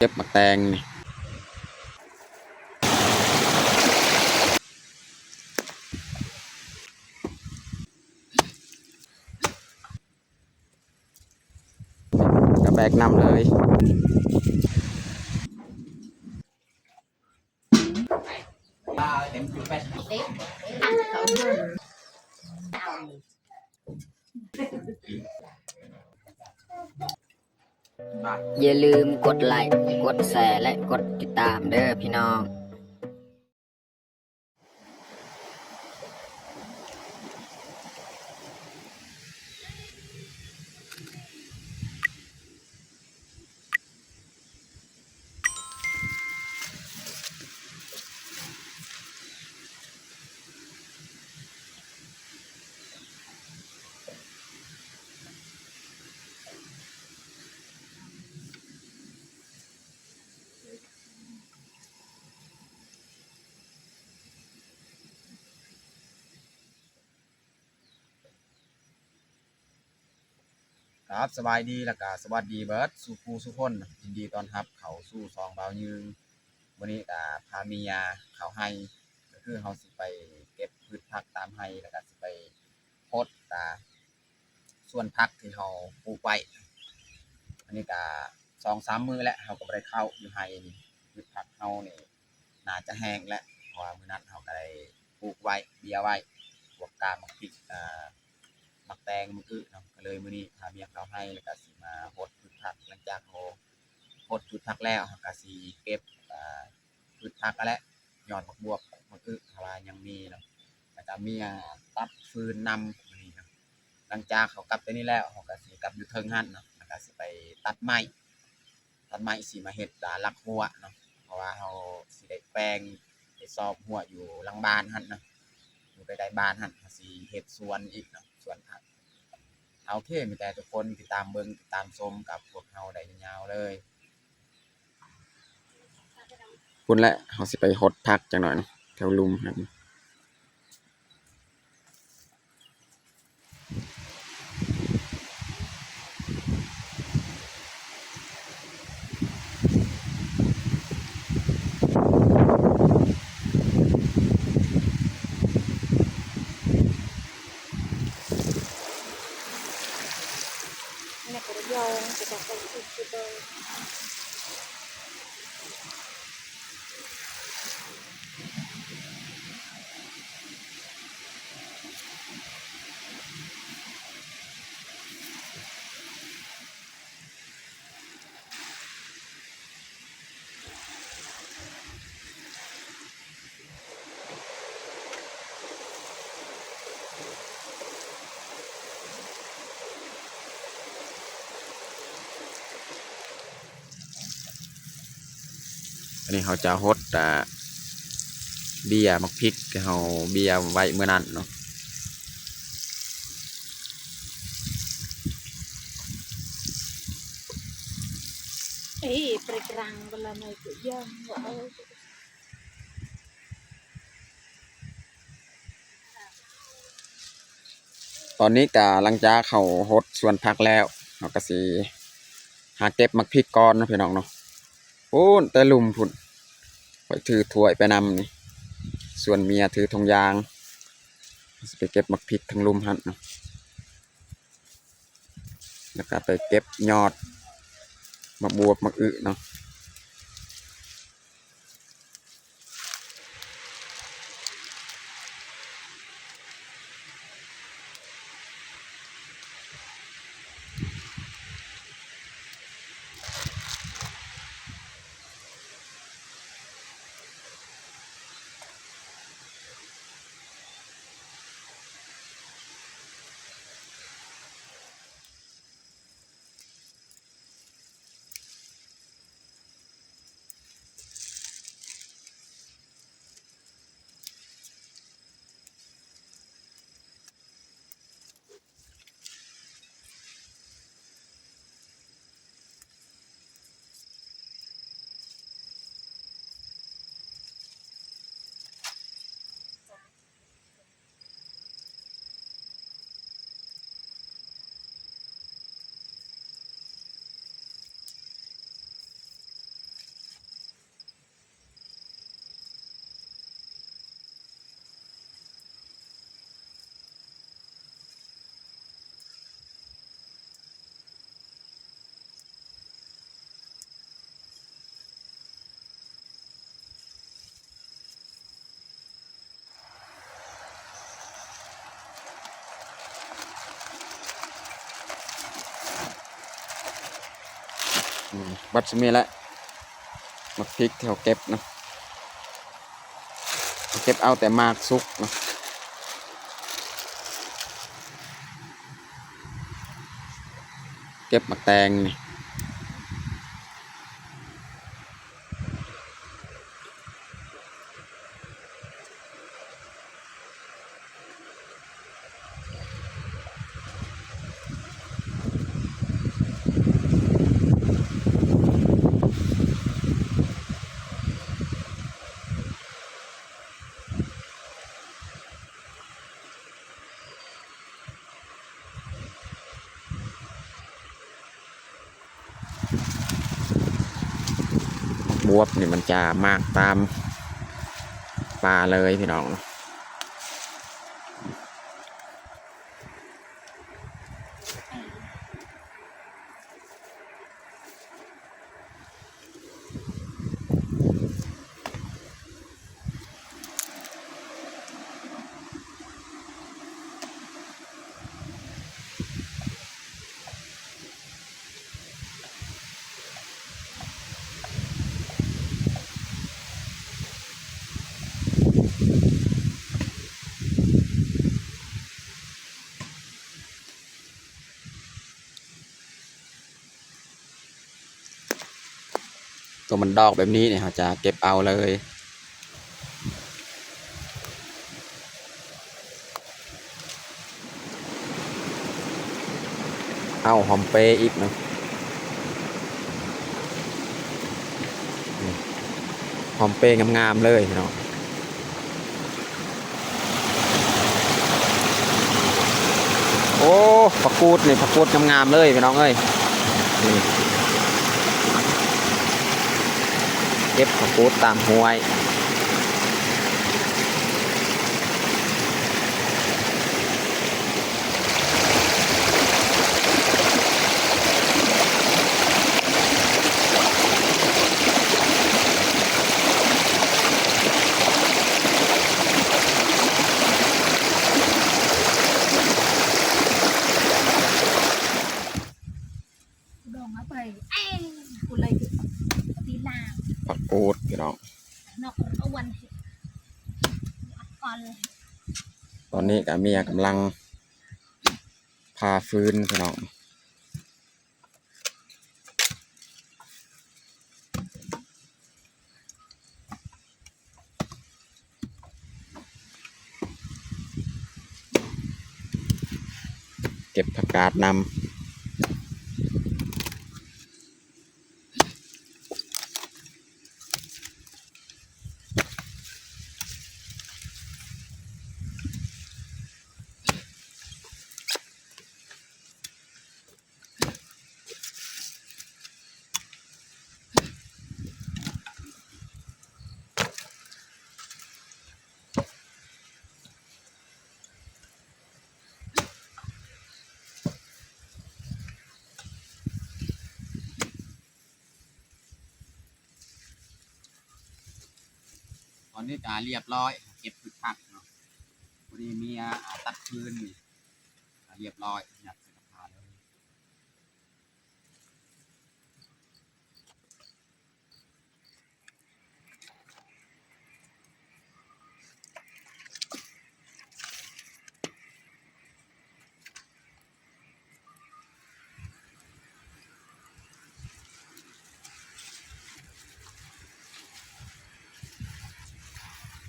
ເກັບໝາກແຕງນີ້ ກະແບກນຳເລີຍ. ຢ່າລືມກົດໄລ້ ກົດແຊ ແລະ ກົດຕິດຕາມເດີ້ພີ່ນ້ອງ. ຄັບ ສະບາຍດີ ແລ້ວກະສະຫວັດດີເບິດສູ່ຜູ້ສູ່ຄົນ. ຍິນດີຕ້ອນຮັບເຂົ້າສູ່ຊ່ອງບ່າວຍືງ. ມື້ນີ້ກະພາເມຍເຂົ້າໄຮ່ ກະຄືເຮົາຊິໄປເກັບພືດຜັກຕາມໄຮ່ ແລ້ວກະຊິໄປຫົດ ກະ ສວນຜັກທີ່ເຮົາປູກໄວ້. ອັນນີ້ກະສອງສາມມື້ແລ້ວ ເຮົາກະບໍ່ໄດ້ເຂົ້າຢູ່ໄຮ່ນີ້. ພືດຜັກເຮົານີ້ໜ້າຈະແຫ້ງແລ້ວ ເພາະວ່າມື້ນັ້ນເຮົາກະໄດ້ປູກໄວ້ ເບ້ຍໄວ້ ພວກກາໝາກພິກ ອາ ໝາກແຕງ ໝາກອຶເນາະ. ກະເລີຍມື້ນີ້ພາເມຍເຂົ້າໄຮ່ ແລ້ວກະຊິມາຫົດພືດຜັກ. ຫຼັງຈາກເຮົາຫົດພືດຜັກແລ້ວ ເຮົາກະຊິເກັບ ອາ ພືດຜັກຫັ້ນແຫຼະ ຍອດໝາກບວບ ໝາກອຶ ຖ້າວ່າຍັງມີເນາະ. ແລ້ວກະເມຍຕັດຟືນນຳມື້ນີ້ເນາະ. ຫຼັງຈາກເຮົາກັບແຕ່ນີ້ແລ້ວ ເຮົາກະຊິກັບຢູ່ເທິງຫັ້ນເນາະ ແລ້ວກະຊິໄປຕັດໄມ້ ຕັດໄມ້ຊິມາເຮັດ ອາ ຫຼັກຮົ້ວເນາະ ເພາະວ່າເຮົາຊິໄດ້ແປງ ໄປຊອບຮົ້ວຢູ່ຫຼັງບ້ານຫັ້ນເນາະ ຢູ່ໃກ້ໆບ້ານຫັ້ນ ເຮົາຊິເຮັດສວນອີກເນາະ ສວນຜັກ. ໂອເຄ ມີແຕ່ທຸກຄົນຕິດຕາມເບິ່ງ ຕິດຕາມຊົມກັບພວກເຮົາໄດ້ຍາວໆເລີຍ. ພຸ້ນແຫຼະ ເຮົາຊິໄປຫົດຜັກຈັກໜ່ອຍເນາະ ແຖວລຸ່ມຫັ້ນ. ອັນນີ້ເຮົາຈະຫົດ ອາ ເບ້ຍໝາກພິກທີ່ເຮົາເບ້ຍໄວ້ມື້ນັ້ນເນາະ. ຕອນນີ້ກະຫຼັງຈາກເຮົາຫົດສວນຜັກແລ້ວ ເຮົາກະຊິຫາເກັບໝາກພິກກ່ອນເນາະ ພີ່ນ້ອງເນາະ. ພຸ້ນແຕ່ລຸ່ມພຸ້ນ ຂ້ອຍຖືຖ້ວຍໄປນຳນີ້ ສ່ວນເມຍຖືຖົງຢາງ ຊິໄປເກັບໝາກພິກທາງລຸ່ມຫັ້ນເນາະ. ແລ້ວກະໄປເກັບຍອດໝາກບວບ ໝາກອຶເນາະ. ເບິດສ່ຳນີ້ແຫຼະ ໝາກພິກທີ່ເຮົາເກັບນະ ເຮົາເກັບເອົາແຕ່ໝາກສຸກນະ ເກັບໝາກແຕງນີ້. ໝາກບວບນີ້ມັນຈະໝາກຕາມປ່າເລີຍພີ່ນ້ອງ. ຕົວມັນດອກແບບນີ້ນີ້ ເຮົາຈະເກັບເອົາເລີຍ. ເອົາຫອມເປອີກເນາະ ຫອມເປງາມໆເລີຍພີ່ນ້ອງ. ໂອ້ ຜັກກູດນີ້ ຜັກກູດງາມໆເລີຍພີ່ນ້ອງເອີຍ ນີ້ ເກັບຜັກກູດຕາມຫ້ວຍ. ຜັກກູດພີ່ນ້ອງ ຕອນນີ້ກະເມຍກຳລັງຜ່າຟືນພີ່ນ້ອງ. ເກັບຜັກກາດນຳ. ຕອນນີ້ກະລຽບລ້ອຍ ເກັບພືດຜັກເນາະ ພໍດີເມຍ ອາ ຕັດຟືນນີ້ ລຽບລ້ອຍ ຍັດໃສ່ກະທະເລີຍ.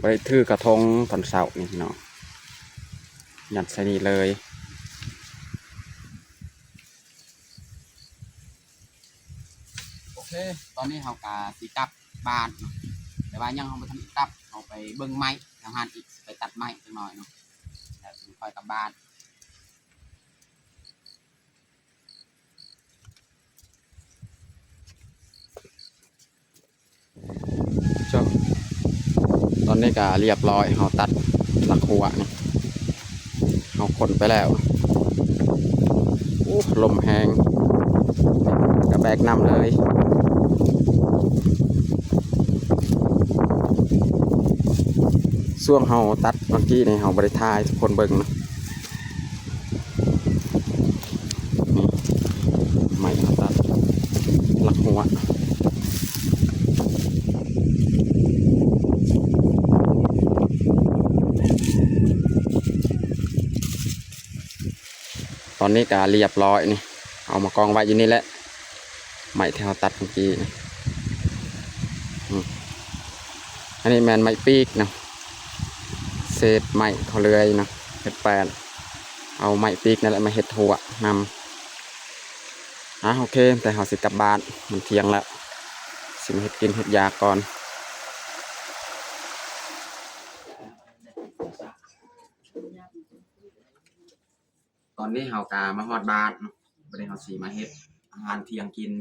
ບໍ່ໄດ້ຖືກະທົງຕອນເຊົ້ານີ້ເນາະ ຍັດໃສ່ນີ້ເລີຍ. ໂອເຄ ຕອນນີ້ເຮົາກະຊິກັບບ້ານເນາະ ແຕ່ວ່າຍັງເຮົາບໍ່ທັນໄດ້ກັບ ເຮົາໄປເບິ່ງໄມ້ແຖວຫັ້ນອີກ ໄປຕັດໄມ້ຈັກໜ້ອຍເນາະ ແລ້ວຈຶ່ງຄ່ອຍກັບບ້ານ. ເຈົ້າ ຕອນນີ້ກະລຽບລ້ອຍ ເຮົາຕັດຫຼັກຫົວນີ້ ເຮົາຂົນໄປແລ້ວ. ໂອ້ ລົມແຮງ ກະແບກນຳເລີຍ. ຊ່ວງເຮົາຕັດເມື່ອກີ້ນີ້ ເຮົາບໍ່ໄດ້ຖ່າຍໃຫ້ທຸກຄົນເບິ່ງເນາະ. ນີ້ ໄມ້ເຮົາຕັດຫຼັກຫົວ ອນນີ້ກະລຽບລ້ອຍນີ້ ເອົາມາກອງໄວ້ຢູ່ນີ້ແຫຼະ ໄມ້ທີ່ເຮົາຕັດເມື່ອກີ້ນີ້. ອືມ ອັນນີ້ແມ່ນໄມ້ປີກເນາະ ເສດໄມ້ເຂົາເລື່ອຍເນາະ ເຮັດແປ້ນ ເອົາໄມ້ປີກນັ້ນແຫຼະມາເຮັດຮົ້ວນຳ. ອ່າ ໂອເຄ ແຕ່ເຮົາຊິກັບບ້ານ ມັນທ່ຽງແລ້ວ ຊິມາເຮັດກິນເຮັດຢາກ່ອນ. ຕອນນີ້ເຮົາກະມາຮອດບ້ານເນາະ ບາດນີ້ເຮົາຊິມາເຮັດອາຫານທ່ຽງກິນ.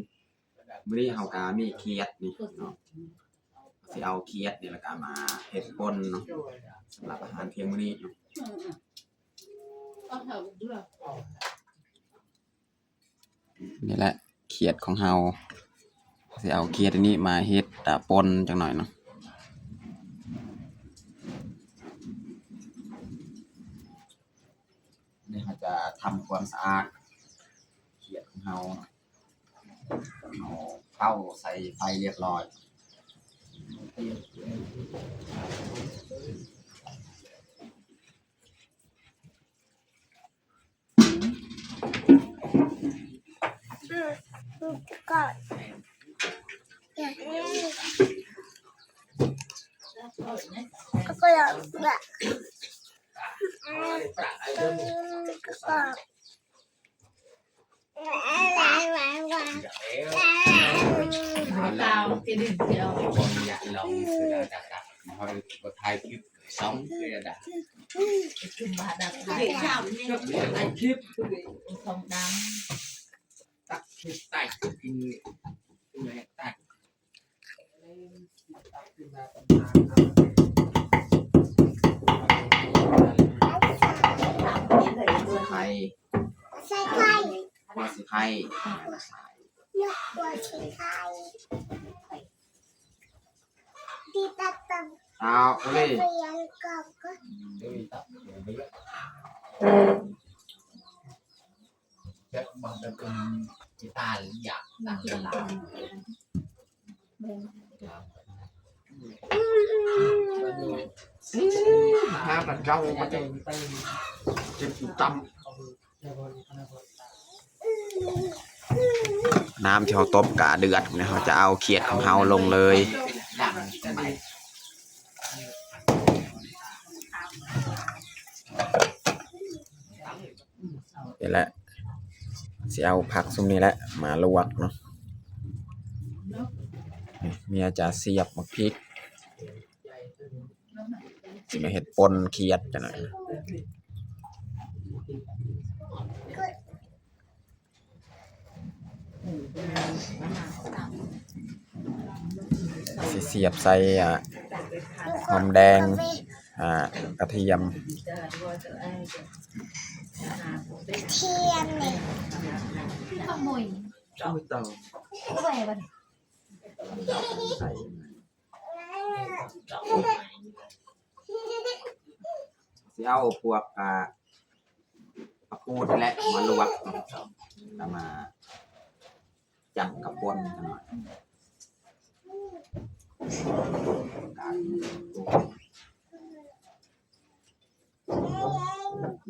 ມື້ນີ້ເຮົາກະມີຂຽດນີ້ເນາະ ຊິເອົາຂຽດນີ້ແລ້ວກະມາເຮັດປົ່ນເນາະ ສຳລັບອາຫານທ່ຽງມື້ນີ້ເນາະ. ນີ້ແຫຼະຂຽດຂອງເຮົາ ຊິເອົາຂຽດອັນນີ້ມາເຮັດ ອາ ປົ່ນຈັກໜ້ອຍເນາະ. ນີ້ເຮົາຈະທຳຄວາມສະອາດຂຽດຂອງເຮົາເນາະ ເອົາເຂົ້າໃສ່ໄຟລຽບລ້ອຍ. ໃສ່ໄຂ່ ຫົວຊິໄຂ່ ຫົວຊິໄຂ່ ເອົາເລີຍ. ນ້ຳທີ່ເຮົາຕົ້ມກະເດືອດ ເຮົາຈະເອົາຂຽດຂອງເຮົາລົງເລີຍ. ນີ້ແຫຼະ ຊິເອົາຜັກຊຸມນີ້ແຫຼະມາລວກເນາະ. ນີ້ ເມຍຈະສຽບໝາກພິກ ຊິມາເຮັດປົ່ນຂຽດຈັ່ງນັ້ນ. ຊິສຽບໃສ່ ອາ ຫອມແດງ ອາ ກະທຽມ ກະທຽມນີ້ ຊິເອົາພວກ ອາ ຜັກກູດນີ້ແຫຼະມາລວກ ແລ້ວມາຈ້ຳກັບປົ່ນຈັກໜ້ອຍ.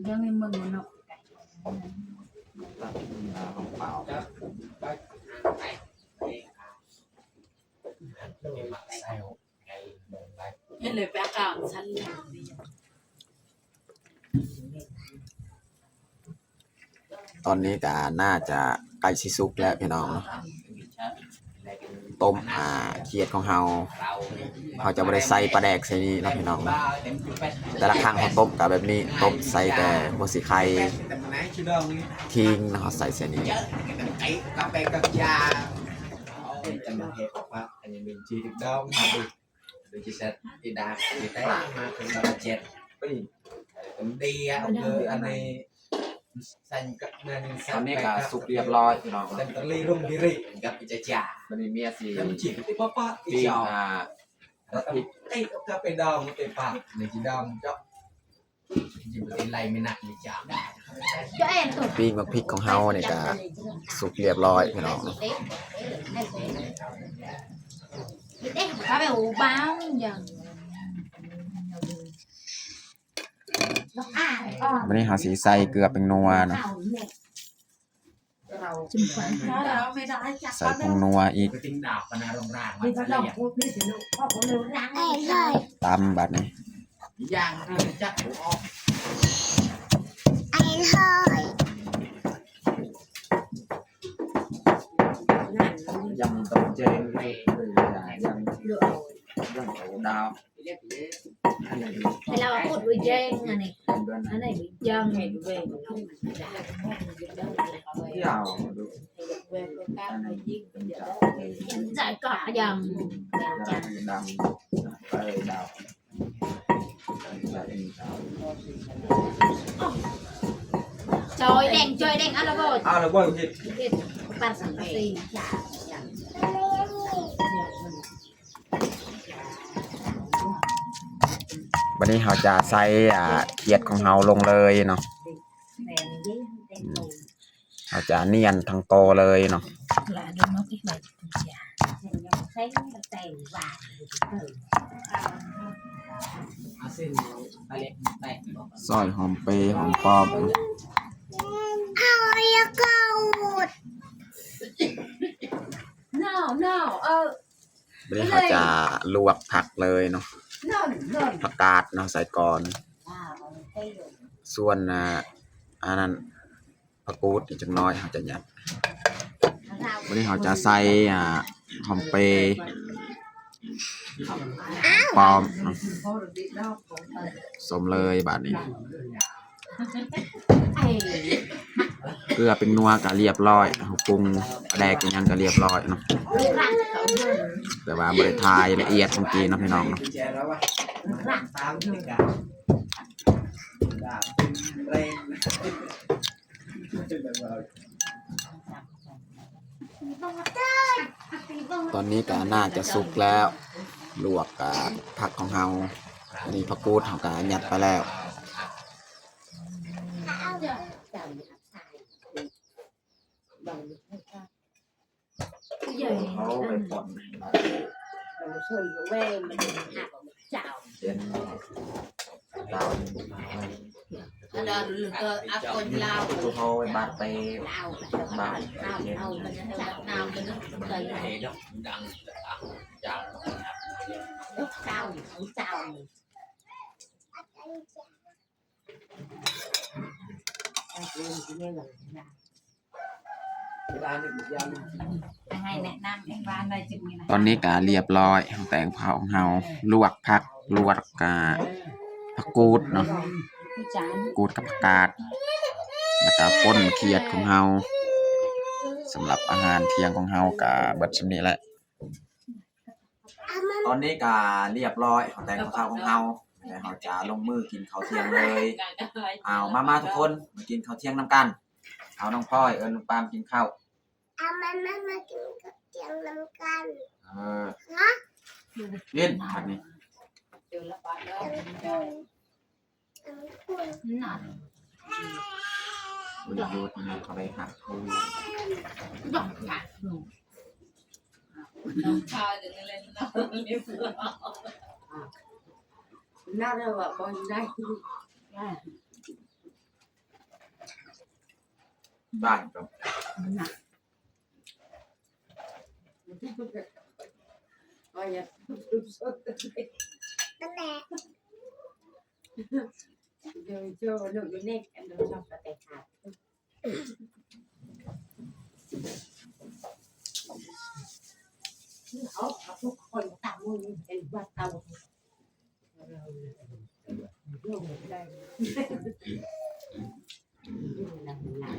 ຍັງໃນເມືອງເນາະ. ຕອນນີ້ກະໜ້າຈະໃກ້ຊິສຸກແລ້ວພີ່ນ້ອງເນາະ. ຕົ້ມ ອາ ຂຽດຂອງເຮົາ ເຮົາຈະບໍ່ໄດ້ໃສ່ປາແດກໃສ່ນີ້ເນາະພີ່ນ້ອງເນາະ. ແຕ່ລະຄັ້ງເຮົາຕົ້ມກະແບບນີ້ ຕົ້ມໃສ່ແຕ່ຫົວຊິໄຂ່ ຂິງເນາະ ເຮົາໃສ່ໃສ່ນີ້. ຕອນນີ້ກະສຸກລຽບລ້ອຍພີ່ນ້ອງເນາະ. ບາດນີ້ເມຍຊິປີ້ງ ອາ ໝາກພິກ ປີ້ງໝາກພິກຂອງເຮົານີ້ກະສຸກລຽບລ້ອຍພີ່ນ້ອງເນາະ. ບາດນີ້ເຮົາຊິໃສ່ເກືອແປ້ງນົວເນາະ. ໃສ່ຜົງນົວອີກ ຕຳບາດນີ້ ບັດນີ້ເຮົາຈະໃສ່ ອ່າ ຂຽດຂອງເຮົາລົງເລີຍເນາະ. ເຮົາຈະນຽນທັງໂຕເລີຍເນາະ. ຊອຍຫອມເປ ຫອມປ້ອມ. ເຮົາຈະລວກຜັກເລີຍເນາະ ຜັກກາດເນາະ ໃສ່ກ່ອນ ສ່ວນ ອ່າ ອັນນັ້ນ ຜັກກູດອີກຈັກໜ້ອຍເຮົາຈະຍັດ. ບັດນີ້ເຮົາຈະໃສ່ ອ່າ ຫອມເປ ປ້ອມເນາະ ສົມເລີຍບາດນີ້. ເກືອ ແປ້ງນົວກະລຽບຮ້ອຍ ເຮົາປຸງປາແດກອີ່ຫຍັງກະລຽບຮ້ອຍເນາະ ແຕ່ວ່າບໍ່ໄດ້ຖ່າຍລະອຽດເມື່ອກີ້ເນາະ ພີ່ນ້ອງເນາະ. ຕອນນີ້ກະໜ້າຈະສຸກແລ້ວ ລວກກະຜັກຂອງເຮົາ ອັນນີ້ຜັກກູດເຮົາກະຍັດໄປແລ້ວ. ຕອນນີ້ກະລຽບຮ້ອຍ ແຕງເຜົາຂອງເຮົາ ລວກຜັກ ລວກກະຜັກກູດເນາະ ກູດກັບຜັກກາດ ແລ້ວກະປົ່ນຂຽດຂອງເຮົາ. ສຳລັບອາຫານທ່ຽງຂອງເຮົາກະເບິດສ່ຳນີ້ແຫຼະ. ຕອນນີ້ກະລຽບຮ້ອຍ ເຮົາແຕ່ງກັບເຂົ້າຂອງເຮົາ ແລ້ວເຮົາຈະລົງມືກິນເຂົ້າທ່ຽງເລີຍ. ເອົາ ມາ ມາທຸກຄົນ ມາກິນເຂົ້າທ່ຽງນຳກັນ. ເອົາ ນ້ອງພອຍ ເອີ້ນນ້ອງປາມກິນເຂົ້າ. ເອົາ ມາ ມາ ມາກິນເຂົ້າທ່ຽງນຳກັນ. ເອີ ຮະ ກິນບາດນີ້. ນັ້ນ ບໍ່ໄດ້ຢຸດນະ ເຂົາໄດ້ຮັກຜູ້ ດອກຫຍັງ ນ້ອງຊາຍເດີ ນັ້ນແຫຼະ ນັ້ນແຫຼະ ບໍ່ໄດ້ ບ້ານກໍ ນະ ນັ້ນແຫຼະ